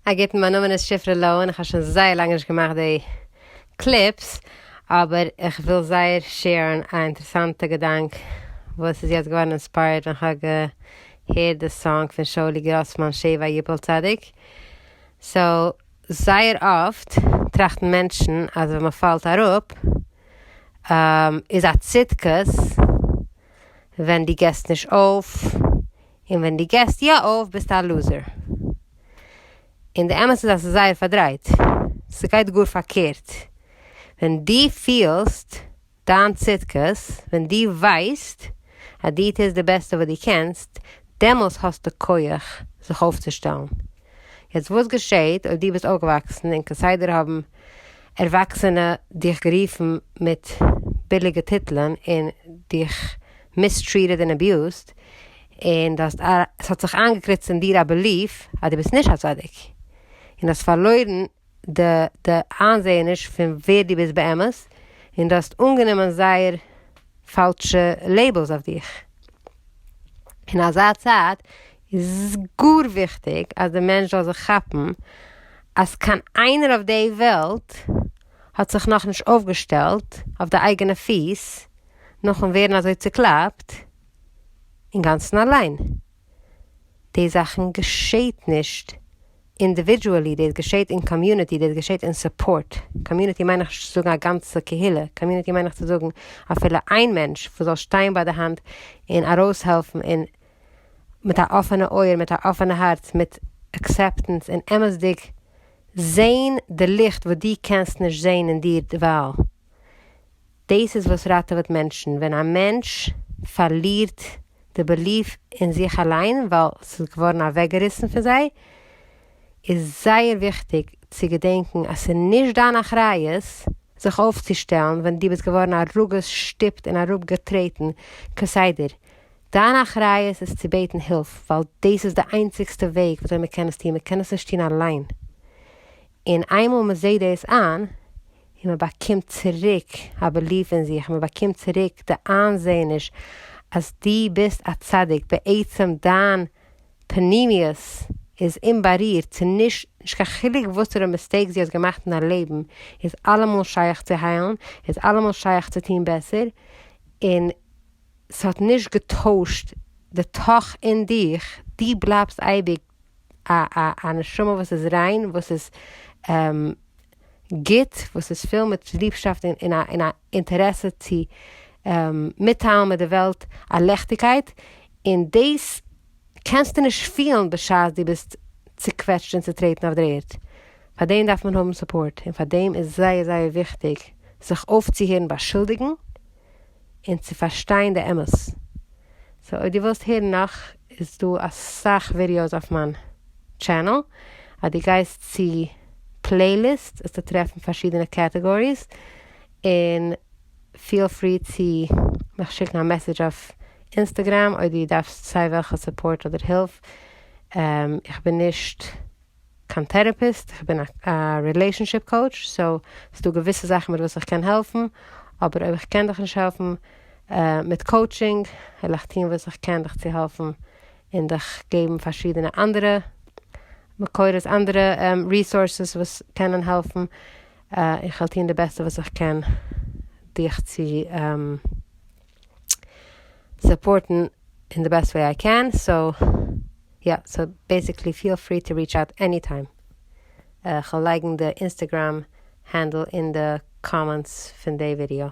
א גוטן, מיין נאמען איז שפרה לאהן, איך האב שוין זייער לאנג נישט געמאכט די clips, אבער איך וויל זייער share ן א אינטערעסאנטע געדאנק וואס איז יעצט געווארן inspired ווען כ'האב געהערט די song פון שאולי גראסמאן שבע יפול צדיק. So, זייער אפט טראכטן מענטשן אז ווען מ'פאלט אראפ איז א צדקות ווען דו געסט נישט אויף, און ווען דו געסט יא אויף ביסטו א loser. און די אמת איז אז ס'איז זייער פארדרייט. ס'גייט גאר פארקערט. ווען דו פילסט דיין צדקות, ווען דו ווייסט אז דו טוסט די בעסטע וואס דו קענסט, דעמאלס האסטו כח זיך אויפצושטעלן. יעצט וואס געשעהט אויב דו ביסט אויפגעוואקסן און כסדר האבן ערוואקסענע דיך גערופן מיט ביליגע טיטלען און דיך mistreated און abused, און דו האסט ס'האט זיך איינגעקריצט אין דיר א belief אז דו ביסט נישט א צדיק, און האסט פארלוירן די די איינזעעניש פון ווער דו ביסט באמת, און דו האסט אנגענומען זייער פאלשע labels אויף דיך. אין אזא צייט איז גאר וויכטיג אז די מענטש זאל זיך כאפן אז קיין איינער אויף די וועלט האט זיך נאכנישט אויפגעשטעלט אויף די אייגענע פיס נאכן ווערן אזוי צוקלאפט אינגאנצן אליין. די זאכן געשעט נישט individually, דאס געשעט אין community, דאס געשעט אין support. Community מיין איך נישט צו זאגן א גאנצע קהילה, community מיין איך צו זאגן אפילו איין מענטש וואס זאל שטיין ביי די האנט און ארויסהעלפן און מיט א אפענע אויער, מיט א אפענע הארץ, מיט acceptance און אמת'דיג זען די ליכט וואס דו קענסט נישט זען אין דיר דערווייל. דאס איז וואס ראטעוועט מענטשן, ווען א מענטש פארלירט די belief אין זיך אליין ווייל ס'איז געווארן אוועקגעריסן פון זיי, איז זייער וויכטיג צו געדענקן אז ס'איז נישט דיין אחריות זיך אויפצושטעלן ווען דו ביסט געווארן אראפגעשטופט און אראפגעטרעטן כסדר. דיין אחריות איז צו בעטן הילף, ווייל דאס איז די איינציגסטע וועג וויאזוי מ'קען עס טון, מ'קען עס נישט טון אליין. און איינמאל מ'זעט דאס איין, און מ'באקומט צוריק א belief אין זיך, מ'באקומט צוריק די איינזעעניש אז דו ביסט א צדיק, בעצם דיין פנימיות איז אומבארירט, ס'איז נישט נישט קיין חילוק וואסערע mistakes דו האסט געמאכט אין דיין לעבן, איז אלעמאל שייך צו היילן, איז אלעמאל שייך צו טון בעסער, און ס'האט נישט געטוישט די תוך אין דיך, דו בלייבסט אייביג א א א נשמה וואס איז ריין, וואס איז גוט, וואס איז פול מיט ליבשאפט און א און א אינטערעסע צו מיטטיילן מיט די וועלט א ליכטיגקייט, און דאס קענסטו נישט פילן בשעת דו ביסט צוקוועטשט און צוטרעטן אויף דער ערד. פאר דעם דארף מען האבן support, און פאר דעם איז זייער זייער וויכטיג זיך אויפצוהערן באשולדיגן און צו פארשטיין די אמת. So אויב דו ווילסט הערן נאך איז דא אסאך videos אויף מיין channel, אז דו גייסט צו playlist וועסטו טרעפן פארשידענע categories, און feel free צו מיך שיקן א message אויף Instagram אויב דו דארפסט סיי וועלכע support אדער הילף. איך בין נישט קיין therapist, איך בין א relationship coach, so ס'דא געוויסע זאכן מיט וואס איך קען העלפן, אבער אויב איך קען דיך נישט העלפן מיט coaching, וועל איך טון וואס איך קען דיך צו העלפן און דיך געבן פארשידענע אנדערע מקורות, אנדערע resources וואס קענען העלפן. איך וועל טון די בעסטע וואס איך קען דיך צו support ן in the best way I can, so יא, so basically feel free to reach out anytime. כ'וועל לייגן די Instagram handle אין די comments פון די ווידיאו.